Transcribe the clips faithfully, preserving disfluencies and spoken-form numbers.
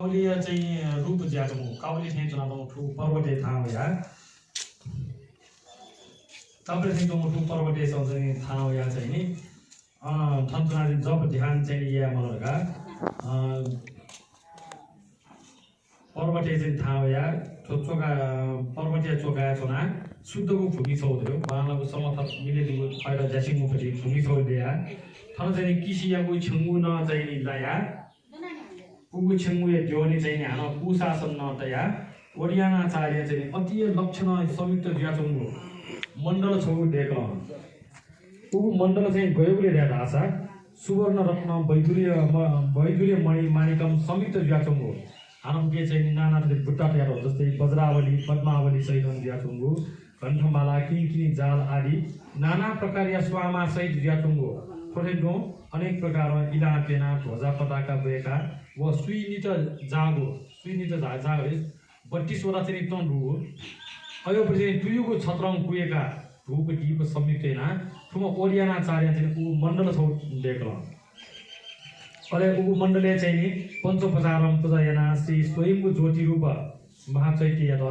काउलीया चाहिँ रूप जुयाच्वंगु, काउली थें च्वनाच्वंगु थ्व पर्वतय् थाहां वयाः, काउली थें च्वंगु थ्व पर्वतय् चाहिँ थाहां वयाः चाहिँ नि, अँ, थन च्वनाः चाहिँ जप ध्यान चाहिँ नि याये माल धकाः, अँ, पर्वतय् चाहिँ थाहां वयाः थ्व च्वका, पर्वतया च्वकाय् च्वनाः शुद्धगु भूमि छगू दु। बांलाःगु समथर मिले जूगु खय्‌त ज्यासिंगु भति भूमि छगू दयाः थन चाहिँ नि किसियागु छेंगू नं चाहिँ नि लायाः उगु छेंगूया द्यःने चाहिँ नि हानं कुशासन नं तयाः ओडियानाचार्य चाहिँ नि अति हे लक्षण संयुक्त जुयाच्वंगु मण्डल छगू दय्‌कल। उगु मण्डल चाहिँ गय्‌गु ले धाये धाःसा सुवर्ण रत्न वैदुर्य म-, वैदुर्य मणि माणिकं संयुक्त जुयाच्वंगु। हानं उके चाहिँ नि नाना थरी बुट्टा तयातःगु, जस्तै वज्रावली, पद्मावली सहितं जुयाच्वंगु। कण्ठमाला, किंकिनी जाल आदि नाना प्रकारया स्वांमा सहित जुयाच्वंगु। थ्व थें तुं अनेक प्रकारं इलां प्यनाः ध्वजा पताका ब्वय्‌काः व सुइनित जाःगु, सुइनित जा-, जाःगु बत्तीस वटा चाहिँ नि तं दुगु। अय्‌पट्टि चाहिँ तुयुगु छत्रं कुयेकाः धूप दीप संयुक्त यानाः थुम्ह ओडियानाचार्यं चाहिँ नि उगु मण्डल छगू दय्‌कल। अले उगु मण्डलय् चाहिँ नि पञ्चोपचारं पुजा यानाः श्री स्वयम्भू ज्योतिरूप महाचैत्ययात,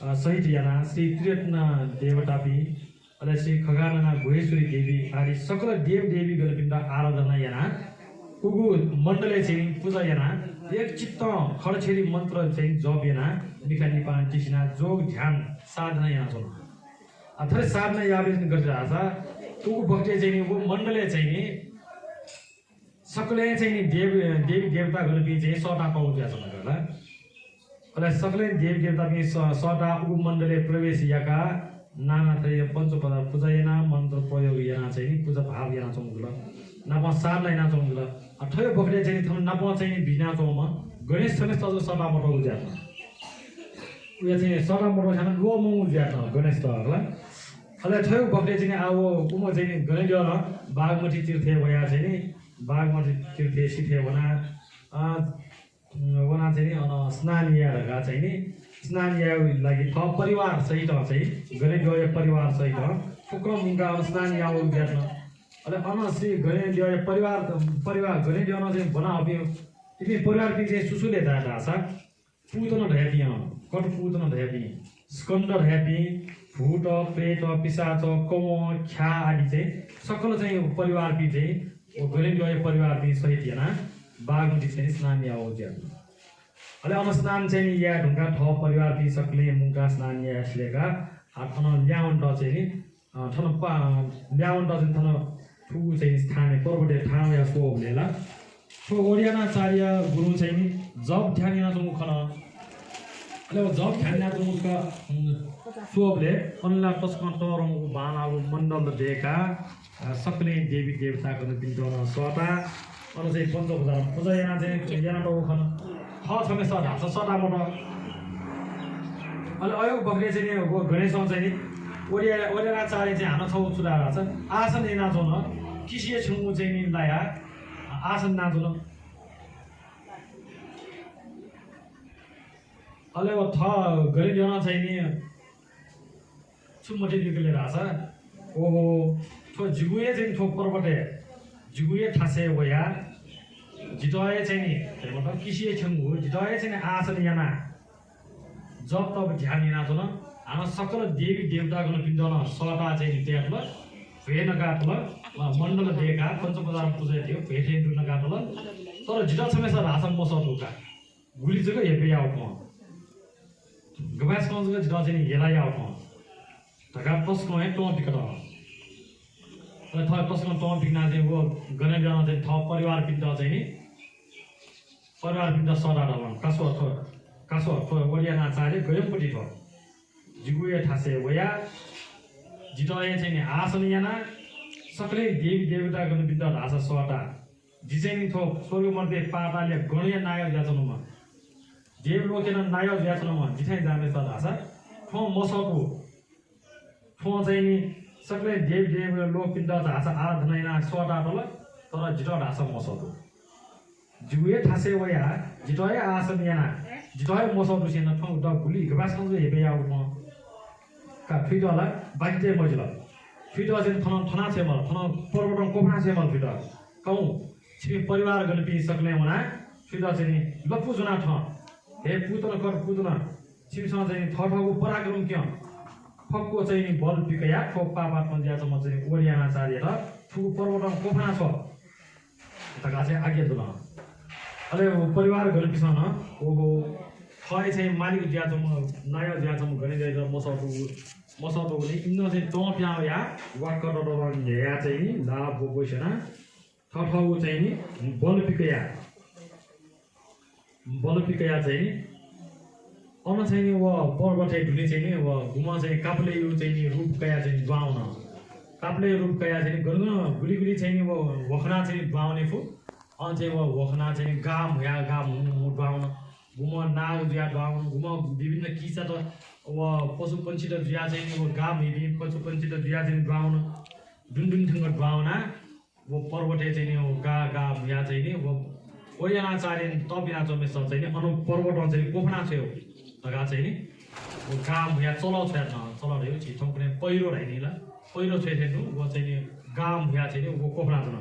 अ, सहित यानाः श्री त्रिरत्न देवतापिं, अले श्री खगानना गुह्येश्वरी देवी आदि सकल देवदेवीगणपिन्त आराधना यानाः उगु मण्डलय् चाहिँ नि पुजा यानाः एक चित्तं खड्गच्छेदी मन्त्र चाहिँ नि जप यानाः मिखा निपां तिसिनाः जोग ध्यान साधना यानाच्वन। अ, थथे साधना याःबलय् चाहिँ नि गथे धाःसा उगु बखतय् चाहिँ नि व मण्डलय् चाहिँ नि सकलें चाहिँ नि देव, देवी देवतागणपिं चाहिँ सःता तःगु जुयाच्वन का। अले सकलें देवी देवतापिं स-, सःता उगु मण्डलय् प्रवेश याकाः नाना थरीया पञ्चोपचार पुजा यानाः मन्त्र प्रयोग यानाः चाहिँ नि पुजा भाव यानाच्वंगु जुल। नापं साधना यानाच्वंगु जुल। अ, थ्व बखतय् चाहिँ नि थन नापं चाहिँ नि बिज्यानाच्वंम्ह गणेश छम्हेसित जक सःता मतःगु जुयाच्वन। उया चाहिँ सःता मतःगु जुयाच्वन, ल्वःमंगु जुयाच्वन गणेशत हला। अले थ्व बखतय् चाहिँ नि आः व उम्ह चाहिँ नि गणेद्यः नं बागमती तीर्थय् वयाः चाहिँ नि बागमती तीर्थय् सिथय् वनाः, अ, वनाः चाहिँ नि अन स्नान याये धकाः चाहिँ नि स्नान यायेगु लागि थः परिवार सहित चाहिँ गणेद्यःया परिवार सहित फुक्कं मुंकाः अन स्नान यायेगु जुयाच्वन। अले अन श्री गणेद्यःया परिवार, परिवार गणेद्यः नं चाहिँ ब्वना हःपिं इपिं परिवारपिं चाहिँ सुसुले धाये धाःसा पूतन धयापिं, अँ, कठपूतन धयापिं, स्कन्द धयापिं, भूत, प्रेत, पिशाच, कवं, ख्याः आदि चाहिँ सकल चाहिँ परिवारपिं चाहिँ व गणेद्यःया परिवारपिं सहित यानाः बागमती चाहिँ स्नान यायेगु जुयाच्वन। अले अन स्नान चाहिँ नि याये धुंकाः थः परिवारपिं सकलें मुंकाः स्नान याये सिधय्‌काः आः थन ल्यावन्त चाहिँ नि अ, थन पा-, ल्यावन्त चाहिँ थन थुगु चाहिँ नि स्थानय् पर्वतय् थाहां वयाः स्वःबलय् ला थ्व ओडियानाचार्य गुरुं चाहिँ नि जप ध्यान यानाच्वंगु खन। अले व जप ध्यान यानाच्वंगु क-, उम्, स्वःबलय् अन ला तसकं तःधंगु बांलाःगु मण्डल दय्‌काः, अ, सकलें देवी देवतागणपिन्त नं सःता अन चाहिँ पञ्चोपचारं पुजा यानाः चाहिँ यानातःगु खन। थः छम्हेसित धाःसा सःता मतः। अले अय्‌गु बखतय् चाहिँ नि व गणेशं चाहिँ नि ओडिया, ओडियानाचार्यं चाहिँ हानं छगू छु धाल धाःसा आसन यानाच्वन, किसिया छेंगू चाहिँ नि लायाः आसन यानाच्वन। अले व थः गणेद्यः नं चाहिँ नि छु मतिइ लुइकल धाःसा, ओहो, थ्व जिगु हे चाहिँ थ्व पर्वतय्, जिगु हे थासय् वयाः जितः हे चाहिँ नि, मतलब किसिया छेंगू जितः हे चाहिँ नि आसन यानाः जप तप ध्यान यानाच्वन। हानं सकल देवी देवतागणपिन्त नं सःताः चाहिँ नि तयातल, भ्वय् नकातल, अ, मण्डल दय्काः पञ्चोपचार पुजा यात, भ्वय् थें तुं नकातल। तर जितः छम्हेसित धाःसा मसःतू का। गुलि जक हेपय् याःगु तुं, गपाय्सकं जक जितः चाहिँ नि हेला याःगु तुं धकाः तसकं हे तं बिकत। अले थः तसकं तं बिकनाः चाहिँ व गणेद्यः नं चाहिँ थः परिवारपिन्त चाहिँ नि, परिवारपिन्त सःताः धाल, का स्व थ्व, का स्व थ्व ओडियानाचार्य गय्म्ह पति थ्व। जिगु हे थासय् वयाः जितः हे चाहिँ नि आसन यानाः सकलें देवी देवतागणपिन्त धाःसा सःताः। जि चाहिँ नि थ्व स्वर्ग मर्त्य पातालया गणया नायः जुयाच्वनाम्ह, देवलोकया नं नायः जुयाच्वनाम्ह जिथाय् जाःम्हेसित धाःसा थ्वं मसःतू। थ्वं चाहिँ नि सकलें देव देव लोकपिन्त धाःसा आराधना यानाः सःतातल, तर जितः धाःसा मसःतू। जिगु हे थासय् वयाः जितः हे आसन यानाः जितः हे मसःतुसें नं थ्वं द गुलि गपाय्सकं जक हेपय् याःगु तुं का। थुइत ला बाकि तये मजिल। थुइत चाहिँ नि थन थना छ्वये माल, थन पर्वतं क्वफुना छ्वये माल थुइत। कौं, छिमि परिवारगणपिं सकलें वनाः थुइत चाहिँ नि लपु ज्वनाः थन, हे पूतन कर पूतन, छिमिसं चाहिँ थःथःगु पराक्रम क्यँ। फक्व चाहिँ नि बल पिकयाः थ्व पापात्मा जुयाच्वंम्ह चाहिँ ओरियानाचार्ययात थुगु पर्वतं क्वफाना छ्व धकाः चाहिँ आज्ञा दुल। अले व परिवार गनपिसं नं, ओहो, थः हे चाहिँ मालिक जुयाच्वंम्ह, नायः जुयाच्वंम्ह गणेद्यःयात मसःतूगु, मसःतूगुलिं इमिसं चाहिँ तं पिहां वयाः वाक्क ततलं न्ह्ययाः चाहिँ नि लाः ब्वब्वसे यानाः थःथःगु चाहिँ नि बल पिकयाः, बल पिकयाः चाहिँ नि अन चाहिँ नि व पर्वतय् दुने चाहिँ नि व गुम्हं चाहिँ कापलेयु चाहिँ नि रूप कयाः चाहिँ नि दुहां वन। कापलेयु रूप कयाः चाहिँ नि गन गन गुलि गुलि चाहिँ नि व ह्वखनाः चाहिँ नि दुहां वने फु। अन चाहिँ व ह्वखनाः चाहिँ नि गाः म्हुयाः गाः म्हुं म्हुं दुहां वन। गुम्हं नाग जुयाः दुहां वन, गुम्हं विभिन्न किचात व पशुपंक्षीत जुयाः चाहिँ नि व गाः म्हुइपिं पशुपंक्षीत जुयाः चाहिँ नि दुहां वन। दुने दुने थ्यंक दुहां वनाः व पर्वतय् चाहिँ नि व गाः गाः म्हुयाः चाहिँ नि व ओरियानाचार्यं तप यानाच्वंम्हसित चाहिँ नि अन पर्वतं चाहिँ नि क्वफाना छ्वयेगु धकाः चाहिँ नि व गाः म्हुयाः चलः छ्वयातन। चलः धयागु झी थौंकन्हय् पहिरो धाइ नि ला, पहिरो छ्वये थें तुं व चाहिँ नि गाः म्हुयाः चाहिँ नि व क्वफाना च्वन।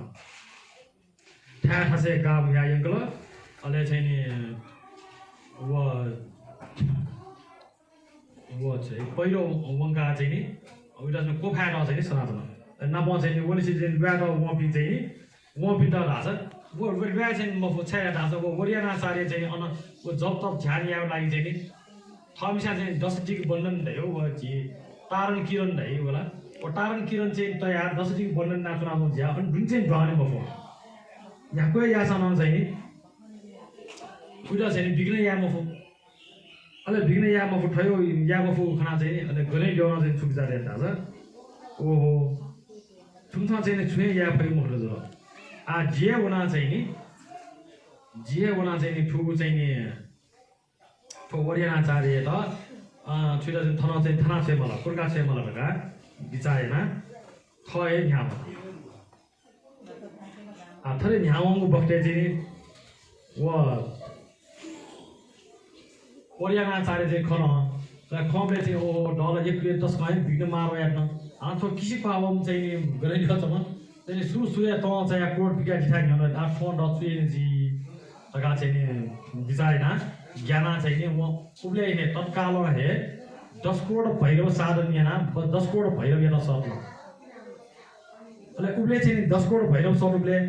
थाय् थासय् गाः म्हुयाः यंकल। अले चाहिँ नि व व चाहिँ पहिरो वंकाः चाहिँ नि, उइत चाहिँ क्वफायेत चाहिँ नि सनातन। नापं चाहिँ नि वलिसे चाहिँ नि ल्वायेत वंपिं चाहिँ नि, वंपिन्त धाःसा, व, व ल्वाये चाहिँ नि मफु, छाय् धाःसा व ओरियानाचार्य चाहिँ नि अन व जप तप ध्यान यायेगु लागि चाहिँ नि, थःमिसां चाहिँ नि दशदिग् बन्धन धाइ, व झी तारण किरण धाइ वला। व तारण किरण चाहिँ नि तयाः दशदिग् बन्धन यानाच्वनागु ज्या, अन दुने चाहिँ नि दुहां वने मफु। याक्व याःसां नं चाहिँ नि, उइत चाहिँ नि विघ्न याये मफु। अले विघ्न याये मफु, थ्व याये मफु खनाः चाहिँ नि, अले गणेद्यः नं चाहिँ नि छु बिचाः यात धाःसा, ओहो, थुमिसं चाहिँ नि छुं हे याये फइ मखुत जुल। आः जि हे वनाः चाहिँ नि, जि हे वनाः चाहिँ नि थुगु चाहिँ नि थ्व ओरियानाचार्ययात, अ, छुइत चाहिँ थनं चाहिँ थना छ्वये माल, कुर्का छ्वये माल धकाः बिचाः यानाः थः हे न्ह्याः वन। आ, थथे न्ह्यावंगु बखतय् चाहिँ नि व ओरियानाचार्य चाहिँ खन। तर खंबलय् चाहिँ ओहो, दल यक्व तसकं हे विघ्न मार वयातन। आ, थ्व किसि पावं चाहिँ नि गणेद्यःम्ह चाहिँ नि सु सुया तं चाया क्रोध पिकयाः जिथाय् न्ह्यःने आ थ्वं दः चुइने जी धकाः चाहिँ नि बिचाः यानाः ग्यानाः चाहिँ नि व उबलय् हे तत्कालं हे दश करोड भैरव साधन यानाः ब-, दश करोड भैरवयात सःतल। अले उबलय् चाहिँ नि दश करोड भैरव सःतुबलय्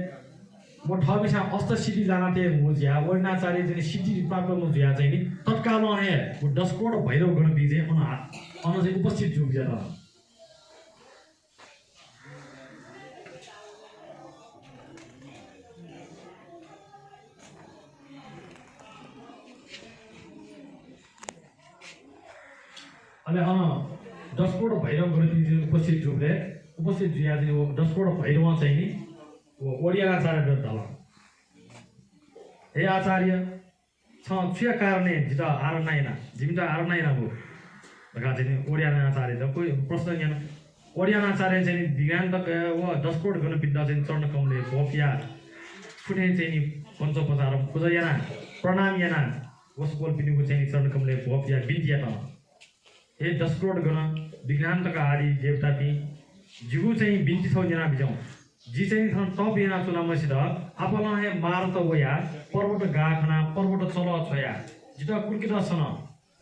व थःमिसां अष्टसिद्धि लानातयेगु ज्या, ओरियानाचार्य चाहिँ नि सिद्धि प्राप्त यानागु ज्या चाहिँ नि तत्कालं हे व दश करोड भैरव गणपिं चाहिँ अन हा-, अन चाहिँ उपस्थित जूगु ज्या दु। अले अन दश करोड भैरव गणपिं चाहिँ उपस्थित जूबलय्, उपस्थित जुयाः चाहिँ व दश करोड भैरवं चाहिँ नि व ओरियानाचार्ययात धाल, हे आचार्य, छं छुया कारणं जितः आराधना याना, जिमित आराधना यानागु धकाः चाहिँ नि ओरियानाचार्ययात कोही प्रश्न न्यन। ओरियानाचार्यं चाहिँ नि विघ्नान्तक व दश करोड गणपिन्त चाहिँ नि चरणकमलय् भ्वपुयाः फुथें चाहिँ नि पञ्चोपचारं पुजा यानाः प्रणाम यानाः वसपोलपिनिगु चाहिँ नि चरणकमलय् भ्वपुयाः बिन्ति यात। हे दश करोड गण, विघ्नान्तक आदि देवतापिं, जिगु चाहिँ बिन्ति छगू न्यना बिज्याहुँ। जि चाहिँ थन तप यानाच्वनाम्हसित आपालं हे मारत वयाः पर्वत गाः खनाः पर्वत चलः छ्वयाः जितः कुर्केत सन।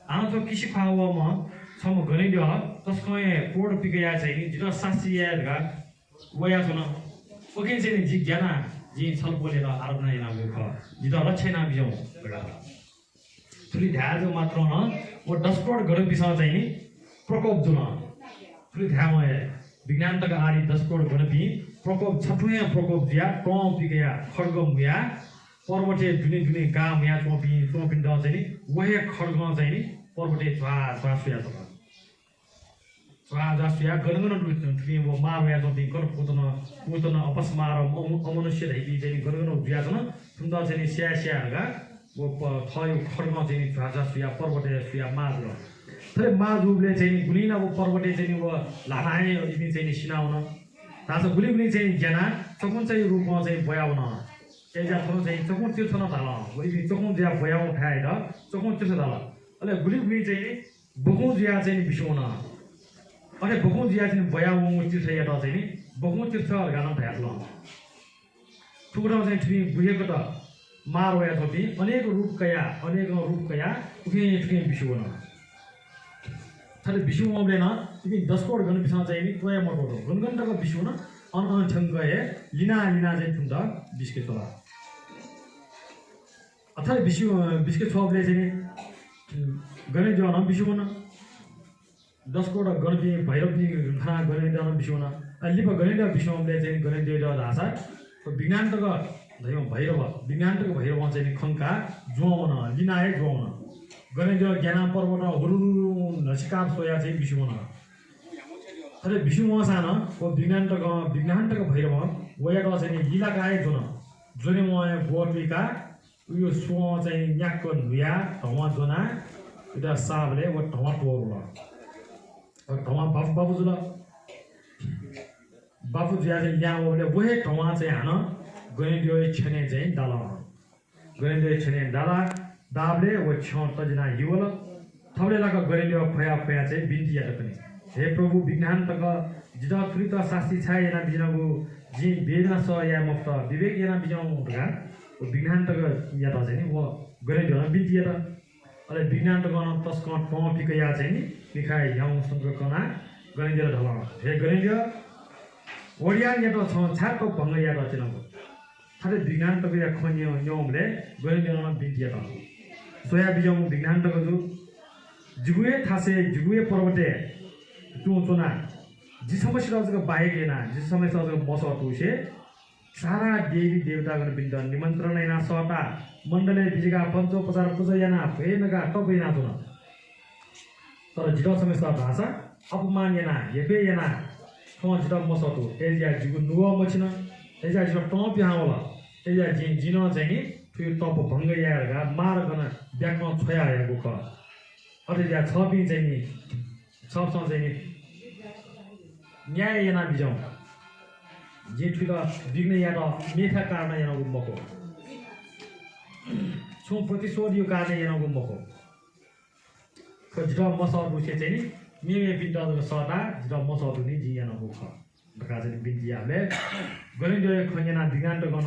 आः थ्व किसि ख्वाः वःम्ह छम्ह गणेद्यः तसकं हे क्रोध पिकयाः चाहिँ नि जितः शास्ति याये धकाः वयाच्वन। उकिं चाहिँ नि जि ग्यानाः जिं छलपोलयात आराधना यानागु खः। जितः रक्षा याना बिज्याहुँ धकाः। थुलि धाये जक मात्रं नं व दश करोड गणपिसं चाहिँ नि प्रकोप जुल। थुलि धायेवं हे विघ्नान्तक आदि दश करोड गणपिं प्रकोप, छथुं हे प्रकोप जुयाः तं पिकयाः खड्ग म्हुयाः पर्वतय् दुने दुने गाः म्हुयाः च्वंपिं, च्वंपिन्त चाहिँ नि व हे खड्गं चाहिँ नि पर्वतय् झ्वाः झ्वाः सुयातल। झ्वाः झ्वाः सुयाः गन गन दु-, थुपिं व मार वयाच्वंपिं गन पूतन, पूतन, अपस्मार, अमु-, अमनुष्य धइपिं चाहिँ नि गन गन जुयाच्वन। थुमित चाहिँ नि स्याये स्याये धकाः व प-, थःगु खड्गं चाहिँ नि झ्वाः झ्वाः सुयाः पर्वतय् सुयाः माः जुल। थथे माः जूबलय् चाहिँ नि गुलिं ला व पर्वतय् चाहिँ नि व ल्हानाः हे इपिं चाहिँ नि सिनावन। धाःसा गुलिं गुलिं चाहिँ नि ग्यानाः चकुं चाहिँ रूपं चाहिँ ब्वयावन। अय्‌जुयाः थन चाहिँ चकुं तीर्थ नं धाल। व इपिं चकुं जुयाः ब्वयावंगु थाय्‌यात चकुं तीर्थ धाल। अले गुलिं गुलिं चाहिँ नि बखुं जुयाः चाहिँ नि बिस्युं वन। अथे बखुं जुयाः चाहिँ नि ब्वयावंगु तीर्थयात चाहिँ नि बखुं तीर्थ धकाः नं धयातल। थुकथं चाहिँ थुपिं गुह्यकत मार वया थ्वपिं अनेक रूप कया, अनेक रूप कया उखें थुखें बिस्युं वन। थथे बिस्युं वंबलय् नं इपिं दस करोड गणपिसं चाहिँ नि त्वया मत्वःतू। गन गन तक बिस्युं वन, अन अन थ्यंक हे लिना लिना चाहिँ थुन्त बिस्के छ्वल। अथवा बिस्युं, बिस्के छ्वःबलय् चाहिँ नि गणेद्यः नं बिस्युं वन। दस करोड गणपिं भैरवपिं खनाः गणेद्यः नं बिस्युं वन। अले लिपा गणेद्यः बिस्युं वंबलय् चाहिँ गणेद्यः धाःसा व विघ्नान्तक धइम्ह भैरव, विघ्नान्तक भैरवं चाहिँ नि खंकाः ज्वं वन, लिनाः हे ज्वं वन। गणेद्यः ग्यानाः पर्वतं हुरुरुरु न्हसिकाप स्वयाः चाहिँ बिस्युं वन। अले बिस्युं वंसां नं व विघ्नान्तक, विघ्नान्तक भैरवं वयात चाहिँ नि लिलाकाः हे ज्वन। ज्वने वं हे ब्वः तुइकाः उयो स्वं चाहिँ न्याक्क न्हुयाः धवां ज्वनाः उता साःबलय् व धवां त्वःरुल। व धवां बाफु बाफु जुल। बाफु जुयाः चाहिँ लिहां वःबलय् व हे धवां चाहिँ हानं गणेद्यःया छ्यनय् चाहिँ दाल। गणेद्यःया छ्यनय् दाल। दाःबलय् व छ्यं तजिनाः हि वल। थुबलय् लाक गणेद्यः ख्वया ख्वया चाहिँ बिन्ति यात खनी, हे प्रभु विघ्नान्तक, जितः थुलित सास्ती छाय् यानाबिज्यानागु? जिं वेदना सह याये मफुत, विवेक यानाबिज्याहुँ धकाः व विघ्नान्तकयात चाहिँ नि व गणेद्यलं बिन्ति यात। अले विघ्नान्तकं नं तसकं तं पिकयाः चाहिँ नि मिखाय् ह्याउँसंक कनाः गणेद्यःयात धाल, हे गणेद्यः, ओडियानयात छं छाय् तप भंग यायेत च्वनागु? थथे विघ्नान्तकया खँ न्यं-, न्यंबलय् गणेद्यलं नं बिन्ति यात। स्वयाबिज्याहुँ विघ्नान्तकजु, जिगु हे थासय्, जिगु हे पर्वतय् तुं च्वनाः जि छम्हसित जक बाहेक यानाः, जि छम्हसित जक मसःतुसे सारा देवी देवतागणपिन्त निमन्त्रणा यानाः सःताः मण्डलय् बिज्याकाः पञ्चोपचार पुजा यानाः भ्वय् नकाः तप यानाच्वन। तर जितः छम्हसित धाःसा अपमान यानाः, हेपय् यानाः थ्वं जितः मसःतू। अय्‌जुयाः जिगु नुगः मछिन, अय्‌जुयाः जितः तं पिहां वल। अय्‌जुयाः जिं, जिं नं चाहिँ नि थुगु तप भंग याये धकाः मार गन ब्याकं छ्वयाहयागु खः। अथे जुयाः छपिं चाहिँ नि, छपिसं चाहिँ नि न्याय यानाबिज्याहुँ। जिं थुइत विघ्न यायेत मेथाय् कारणं यानागु मखु, छुं प्रतिशोधया कारणं यानागु मखु। थ्व जितः मसःतुसे चाहिँ नि मेमेपिन्त जक सःताः जितः मसःतुनि जिं यानागु खः धकाः चाहिँ नि बिन्ति याःबलय् गणेद्यःया खँ न्यनाः विघ्नान्तकं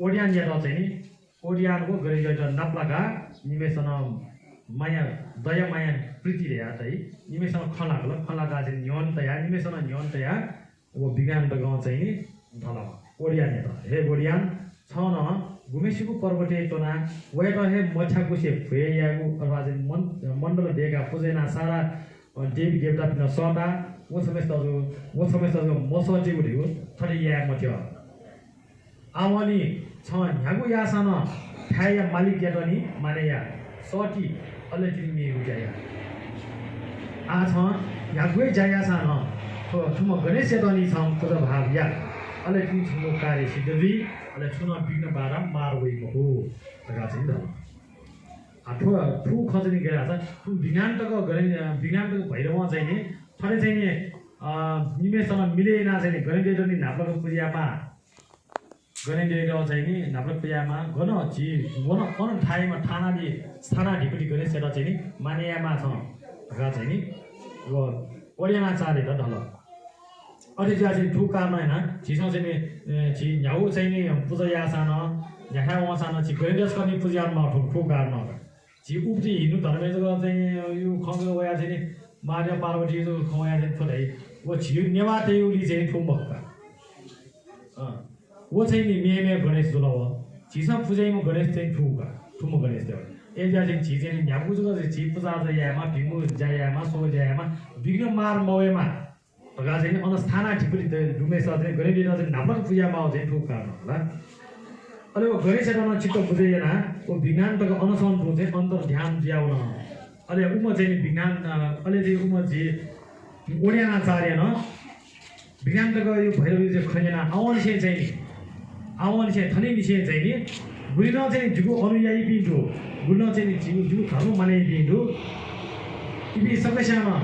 ओडियानयात चाहिँ नि, ओडियान व गणेद्यःयात नापलाकाः निम्हय्‌सं नं माया, दया माया प्रीति ल्हाया तइ। निम्हय्‌सं खँ ल्हाकल, खँ ल्हाकाः चाहिँ नि न्ह्यःने तयाः, निम्हय्‌सं नं न्ह्यःने तयाः व विघ्नान्तकं चाहिँ नि धाल ओडियानयात, हे ओडियान, छं नं गुम्हसिगु पर्वतय् च्वनाः वयात हे मथ्याकुसे भ्वय् यायेगु अथवा चाहिँ मन-, मण्डल दय्‌काः पुजा यानाः सारा, अ, देवी देवतापिन्त सःताः व छम्हसित जक, व छम्हसित जक मसःतेगु धइगु थथे याये मथ्यः। आवंलि छं न्ह्यागु याःसां नं थाय्‌या मालिकयात नि मानय् या, सःति, अले तिनि मेगु ज्या या। आः छं न्ह्यागु हे ज्या याःसां नं थ्व थुम्ह गणेशयात नि छं पुजा भाव या, अले तिनि छंगु कार्य सिद्ध जुइ, अले छुं नं विघ्न बाधा मार वइ मखु धकाः चाहिँ धाल। आः थ्व, थ्व खँ चाहिँ नि गथे धाःसा थ्व विघ्नान्तक गणे-, विघ्नान्तक भैरवं चाहिँ नि थथे चाहिँ नि, अ, निम्हय्‌सं नं मिले यानाः चाहिँ नि गणेद्यःयात नि न्हापालाक पुजा यायेमाः। गणेद्यःयात चाहिँ नि न्हापालाक पुजा यायेमाः। गन झी वन, अन थाय्‌म्ह थानाधि-, स्थानाधिपति गणेशयात चाहिँ नि मानय् यायेमाः छं धकाः चाहिँ नि व ओडियानाचार्ययात धाल। अथे जुयाः चाहिँ थ्व कारणं यानाः झीसं चाहिँ नि, अ, झी न्ह्यागु चाहिँ नि पुजा याःसां नं, न्ह्याथाय् वंसां नं झी गणेद्यःयात नि पुजा यायेमाः थ्व, थ्व कारणं का। झी उबलय् हिन्दू धर्मय् जक चाहिँ यो खँ जक वयाः चाहिँ नि महादेव पार्वती जक खँ वयाः चाहिँ थ्व धाइ। व झी नेवाःतय्‌गुली चाहिँ थ्व मखु का। अँ, व चाहिँ नि मेम्ह गणेश जुल व। झीसं पुजा याइम्ह गणेश चाहिँ थ्व का, थुम्ह गणेश देव। अय्‌जुयाः चाहिँ झी चाहिँ नि न्ह्यागु जक झी पुजा यायेमाः, भिंगु ज्या यायेमाः, स्वया ज्या यायेमाः, विघ्न मार मवयेमाः धकाः चाहिँ नि अन स्थानाधिपति द-, दुम्हय्‌सं चाहिँ गणेशयात चाहिँ न्हापालाक पुजा यायेमाःगु चाहिँ थ्व कारणं होला। अले व गणेशयात नं चित्त बुझे यानाः व विघ्नान्तक अनसं तुं चाहिँ अन्तर्ध्यान जुयावन। अले उम्ह चाहिँ नि विघ्नान-, अ, अले चाहिँ उम्ह झी ओडियानाचार्यं नं विघ्नान्तकया भैरवया खँ न्यनाः आवंनिसें चाहिँ नि, आवंनिसें थनिंनिसें चाहिँ नि गुलि नं चाहिँ नि जिगु अनुयायीपिं दु, गुलि नं चाहिँ नि जिगु, जिगु धर्म मानय् याइपिं दु। इपिं सकसियां नं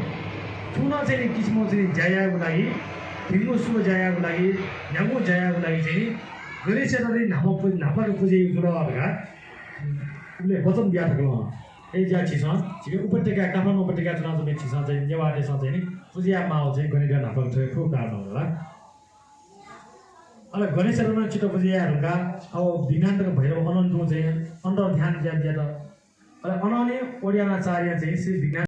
छुं नं चाहिँ नि किसिमं चाहिँ नि ज्या यायेगु लागि, भिंगु शुभ ज्या यायेगु लागि, न्ह्यागु ज्या यायेगु लागि चाहिँ नि गणेशयात नि न्हापा पु-, न्हापालाक पुजा याइगु जुल धकाः उबलय् वचन बिया थकल। अय्‌जुयाः झीसं झीगु उपत्यका, काठमाडौं उपत्यका च्वनाच्वंपिं झीसं चाहिँ नेवाःतय्‌सं चाहिँ नि पुजा यायेमाःगु चाहिँ गणेद्यः न्हापालाक थ्व हे खः कारणं होला। अले गणेशयात नं चित्त बुझे याये धुंकाः अब विघ्नान्तक भैरव अनं तुं चाहिँ अन्तर्ध्यान ज्या ज्यात। अले अनंलि ओडियानाचार्य चाहिँ श्री विघ्नान्तक